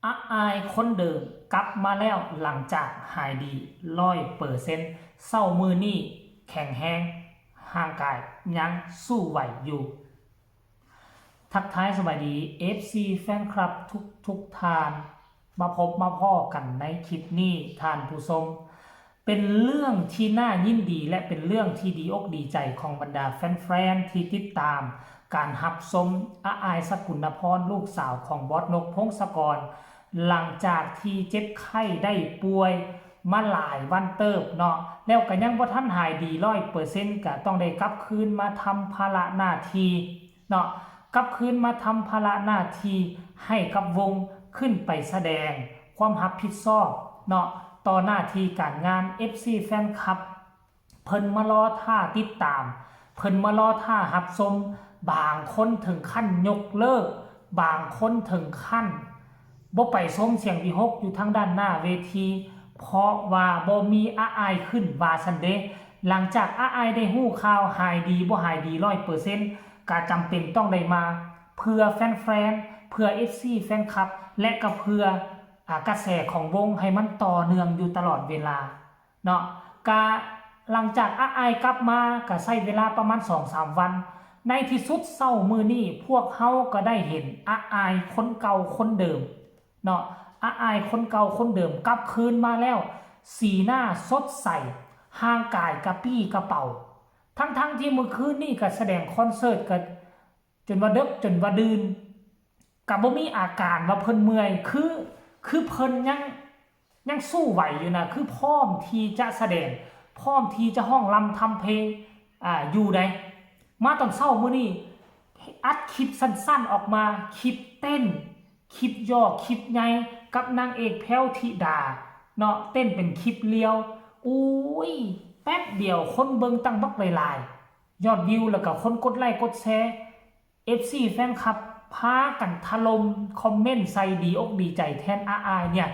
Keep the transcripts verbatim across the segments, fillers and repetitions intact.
อาอายคนเดิมกลับมาแล้วหลังจากหายดีร้อยเปอร์เซ็นต์ เช้ามื้อนี้แข็งแรง ร่างกายยังสู้ไหวอยู่ ทักทายสบายดี เอฟซี แฟนคลับทุกทุกท่าน มาพบมาพ้อกันในคลิปนี้ท่านผู้ชม เป็นเรื่องที่น่ายินดีและเป็นเรื่องที่ดีอกดีใจของบรรดาแฟนๆที่ติดตามการรับชมอาอายสกุลนพร ลูกสาวของบอสนกพงศกร หลังจากที่เจ็บไข้ได้ป่วยมาหลายวันเติบเนาะ แล้วก็ยังบ่ทันหายดีร้อยเปอร์เซ็นต์ ก็ต้องได้กลับคืนมาทำภาระหน้าที่เนาะ กลับคืนมาทำภาระหน้าที่ให้กับวง ขึ้นไปแสดงความรับผิดชอบเนาะ ต่อหน้าที่การงาน เอฟซี แฟนคลับ เพิ่นมารอท่าติดตาม เพิ่นมารอท่ารับชม บางคนถึงขั้นยกเลิก บางคนถึงขั้นบ่ไปชมเสียงวิหกอยู่ทางด้านหน้าเวที เพราะว่าบ่มีอาอายขึ้นว่าซั้นเด้ หลังจากอาอายได้ฮู้ข่าวหายดีบ่หายดีร้อยเปอร์เซ็นต์ ก็จำเป็นต้องได้มา เพื่อแฟนๆ เพื่อ เอฟซี แฟนคลับ และก็เพื่อ อ่ากระแสของวงให้มันต่อเนื่องอยู่ตลอดเวลาเนาะ กะหลังจากอาอายกลับมาก็ใช้เวลาประมาณสองสามวัน ในที่สุดเช้ามื้อนี้พวกเฮาก็ได้เห็นอาอายคนเก่าคนเดิมเนาะ อาอายคนเก่าคนเดิมกลับคืนมาแล้ว สีหน้าสดใส ร่างกายกระปรี้กระเปร่า ทั้งๆที่มื้อคืนนี้ก็แสดงคอนเสิร์ตก็จนว่าดึกจนว่าดื่น ก็บ่มีอาการว่าเพิ่นเมื่อย คือ คือเพิ่นยัง ยังสู้ไหวอยู่นะ คือพร้อมที่จะแสดง พร้อมที่จะร้องรำทำเพลง อ่า อยู่ใด มาตอนเช้ามื้อนี้ อัดคลิปสั้นๆออกมา คลิปเต้น คลิปหยอก คลิปใหญ่ กับนางเอกแพรวธิดา เนาะ เต้นเป็นคลิปเรียว อุ้ย แป๊บเดียวคนเบิ่งตั้งบักหลายๆ ยอดวิว แล้วก็คนกดไลค์กดแชร์ เอฟซี แฟนคลับ พากันถล่มคอมเมนต์ใส่ดีอกดีใจแทนอาอายเนี่ย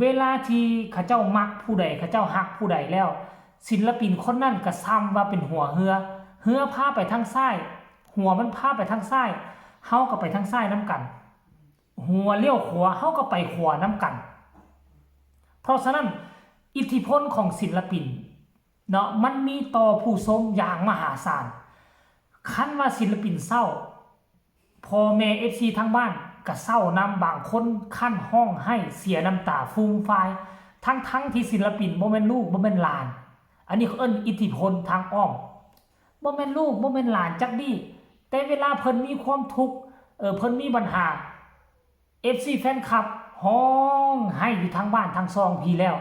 เวลาที่เขาเจ้ามักผู้ใด เขาเจ้าฮักผู้ใดแล้ว ศิลปินคนนั้นก็ซ่ำว่าเป็นหัวเฮือ เฮือพาไปทางซ้าย หัวมันพาไปทางซ้าย เฮาก็ไปทางซ้ายนำกัน หัวเลี้ยวขวา เฮาก็ไปขวานำกัน เพราะฉะนั้นอิทธิพลของศิลปินเนาะ มันมีต่อผู้ชมอย่างมหาศาล คันว่าศิลปินเศร้า พ่อแม่ เอฟซี ทางบ้านก็เศร้านำ บางคนขั้นฮ้องไห้เสียน้ำตาฟูมฟาย ทั้งๆที่ศิลปินบ่แม่นลูกบ่แม่นหลาน อันนี้เขาเอิ้นอิทธิพลทางอ้อม บ่แม่นลูกบ่แม่นหลานจักดี แต่เวลาเพิ่นมีความทุกข์ เออ เพิ่นมีปัญหา เอฟซี แฟนคลับฮ้องไห้อยู่ทางบ้านทางซองพี้แล้ว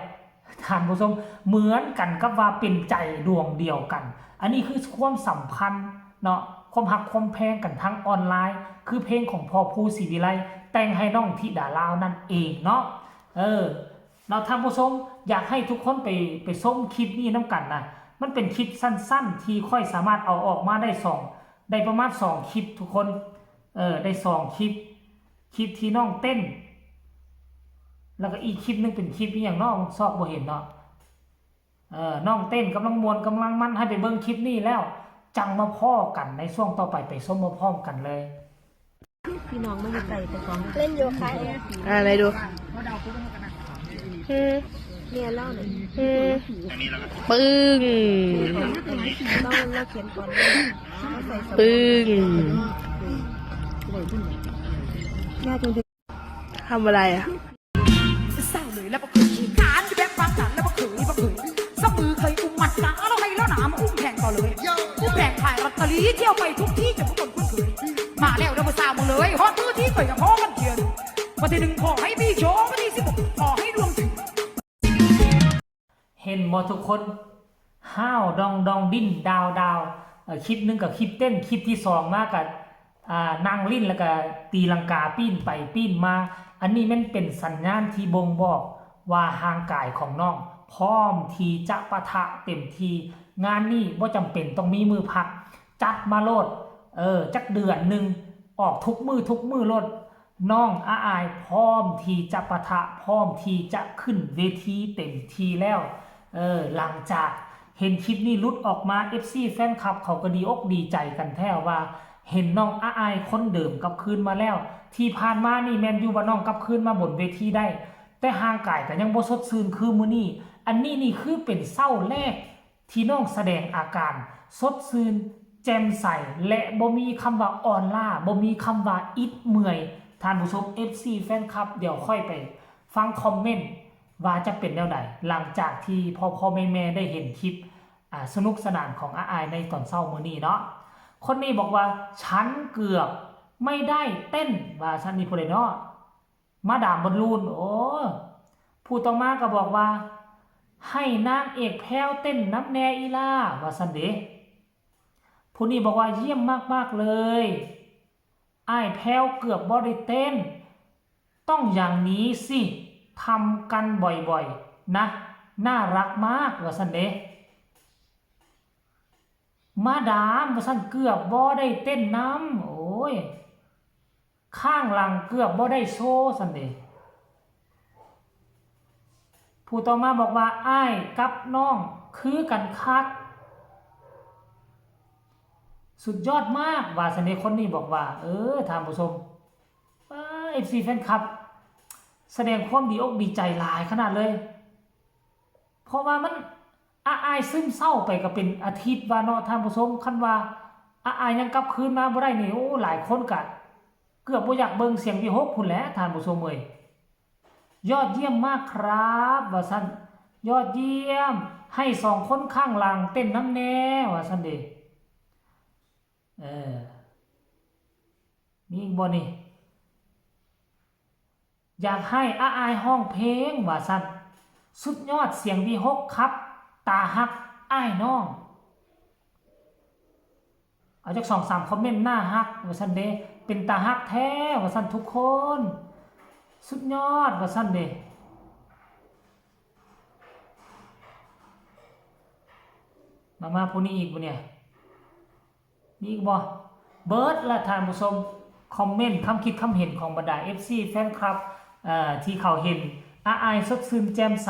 ท่านผู้ชม เหมือนกันกับว่าเป็นใจดวงเดียวกัน อันนี้คือความสัมพันธ์เนาะ ความฮักความแพงกันทางออนไลน์ คือเพลงของพ่อภูศรีวิไล แต่งให้น้องธิดาลาวนั่นเองเนาะ เออ เนาะ ท่านผู้ชม อยากให้ทุกคนไป ไปชมคลิปนี้นำกันนะ มันเป็นคลิปสั้นๆที่ข้อยสามารถเอาออกมาได้สอง ได้ประมาณสองคลิปทุกคน เออ ได้สองคลิป คลิปที่น้องเต้น แล้วก็อีกคลิปหนึ่งเป็นคลิปอีหยังเนาะ ซอกบ่เห็นเนาะ เออ น้องเต้นกำลังม่วนกำลังมัน ให้ไปเบิ่งคลิปนี้แล้ว จั่งมาพ้อกันในช่วงต่อไป ไปชมมาพร้อมกันเลย พี่น้องมาอยู่ไกลแต่ของ เล่นโยคะเอง อ่า ไหนดู อืม เมียเล่าหน่อย อืม ปึ้ง เล่าเล่าเขียนก่อน เล่าใส่สมอง ปึ้ง แม่จริงๆ ทำอะไรอ่ะ สาวเลยแล้วบ่เคยมีการที่แบบปากกันแล้วบ่เคยบ่เคยสักมือเคยอุ้มมันกะเอาให้แล้วหนามาอุ้มแข่งต่อเลย อุ้มแข่งขายลอตเตอรี่เที่ยวไปทุกที่จนทุกคนคุ้นเคย มาแล้วเด้อบ่สาวมึงเลยฮอดมือที่เคยกับพ่อกันเทียน วันที่หนึ่งขอให้มีโชค วันที่สิบหกขอให้ดวงถึง เห็นบ่ทุกคน ห้าวดองดองดิ้นดาวดาว เอ่อ คลิปหนึ่งกับคลิปเต้น คลิปที่สองมากับ อ่า นั่งลิ้นแล้วก็ตีลังกาปิ้นไปปิ้นมา อันนี้แม่นเป็นสัญญาณที่บ่งบอกว่าร่างกายของน้องพร้อมที่จะปะทะเต็มที่ งานนี้บ่จำเป็นต้องมีมื้อพัก จัดมาโลด เออ จักเดือนหนึ่ง ออกทุกมื้อทุกมื้อโลด น้องอาอายพร้อมที่จะปะทะ พร้อมที่จะขึ้นเวทีเต็มที่แล้ว เออ หลังจากเห็นคลิปนี้หลุดออกมา เอฟซี แฟนคลับเขาก็ดีอกดีใจกันแท้ว่า เห็นน้องอาอายคนเดิมกลับคืนมาแล้ว ที่ผ่านมานี่แม่นอยู่ว่าน้องกลับคืนมาบนเวทีได้ แต่ร่างกายก็ยังบ่สดชื่นคือมื้อนี้ อันนี้นี่คือเป็นเช้าแรกที่น้องแสดงอาการสดชื่นแจ่มใส และบ่มีคำว่าอ่อนล้า บ่มีคำว่าอิดเมื่อย ท่านผู้ชม เอฟซี แฟนคลับ เดี๋ยวค่อยไปฟังคอมเมนต์ว่าจะเป็นแนวใด หลังจากที่พ่อๆแม่ๆได้เห็นคลิป อ่า สนุกสนานของอ้ายในตอนเช้ามื้อนี้เนาะ คนนี้บอกว่า ฉันเกือบไม่ได้เต้น ว่าซั่น นี่ผู้ใดเนาะ มาดามบอลลูน โอ้ ผู้ต่อมาก็บอกว่า ให้นางเอกแพรวเต้นนำแน่อีหล่า ว่าซั่นเด้ ผู้นี้บอกว่า เยี่ยมมากๆเลย อ้ายแพรวเกือบบ่ได้เต้น ต้องอย่างนี้สิ ทำกันบ่อยๆ นะ น่ารักมาก ว่าซั่นเด้ มาดาม ว่าซั่น เกือบบ่ได้เต้นนำ โอ้ย ข้างหลังเกือบบ่ได้โชว์ ซั่นเด้ ผู้ต่อมาบอกว่า อ้ายกับน้องคือกันคัก สุดยอดมาก ว่าซั่นเด้ คนนี้บอกว่า เออ ท่านผู้ชม เอฟซี แฟนคลับ แสดงความดีอกดีใจหลายขนาดเลย เพราะว่ามัน อ้ายซึมเศร้าไปก็เป็นอาทิตย์ว่าเนาะ ท่านผู้ชม คันว่าอ้ายยังกลับคืนมาบ่ได้นี่ โอ้ หลายคนก็เกือบบ่อยากเบิ่งเสียงวิหกพุ้นแหละ ท่านผู้ชมเอ้ย ยอดเยี่ยมมากครับ ว่าซั่น ยอดเยี่ยม ให้สองคนข้างหลังเต้นนำแน่ ว่าซั่นเด้ เออ มีอีกบ่นี่ อยากให้อ้ายฮ้องเพลง ว่าซั่น สุดยอดเสียงวิหกครับ ตาฮักอ้ายน้อง เอาจักสองสามคอมเมนต์ น่าฮัก ว่าซั่นเด้ เป็นตาฮักแท้ ว่าซั่น ทุกคน สุดยอด ว่าซั่นเด้ มา มา ผู้นี้อีกบ่เนี่ย มีอีกบ่ เบิดละ ท่านผู้ชม คอมเมนต์ คำคิดคำเห็นของบรรดา เอฟซี แฟนคลับ เอ่อ ที่เขาเห็นอ้ายสดชื่นแจ่มใส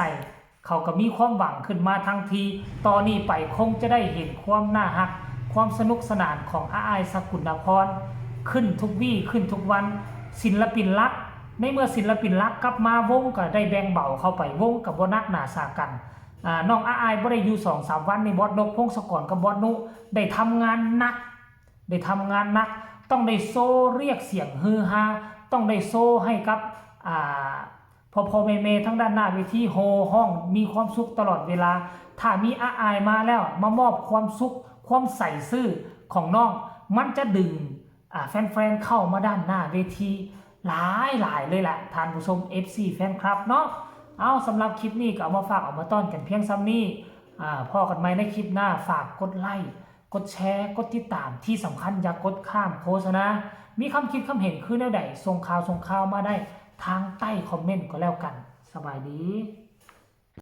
เขาก็มีความหวังขึ้นมาทันที ต่อนี้ไปคงจะได้เห็นความน่าฮัก ความสนุกสนานของอ้ายสกุลนพร ขึ้นทุกวี้ ขึ้นทุกวัน ศิลปินหลัก ในเมื่อศิลปินหลักกลับมา วงก็ได้แบ่งเบาเข้าไป วงก็บ่หนักหนาสาหัส อ่า น้องอ้ายบ่ได้อยู่สองสามวันนี่ บอสนก พงศกร กับบอสนุ ได้ทำงานหนัก ได้ทำงานหนัก ต้องได้โชว์เรียกเสียงฮือฮา ต้องได้โชว์ให้กับ อ่า พ่อๆแม่ๆทางด้านหน้าเวทีโห่ฮ้อง มีความสุขตลอดเวลา ถ้ามีอ้ายมาแล้ว มามอบความสุข ความใสซื่อของน้อง มันจะดึง อ่า แฟนๆเข้ามาด้านหน้าเวทีหลายๆเลยแหละ ท่านผู้ชม เอฟซี แฟนคลับเนาะ เอา สำหรับคลิปนี้ก็เอามาฝากเอามาต้อนกันเพียงส่ำนี้ อ่า พ้อกันใหม่ในคลิปหน้า ฝากกดไลค์ กดแชร์ กดติดตาม ที่สำคัญอย่ากดข้ามโฆษณา มีคำคิดคำเห็นคือแนวใด ส่งข่าว ส่งข่าวมาได้ทางใต้คอมเมนต์ก็แล้วกัน สบายดี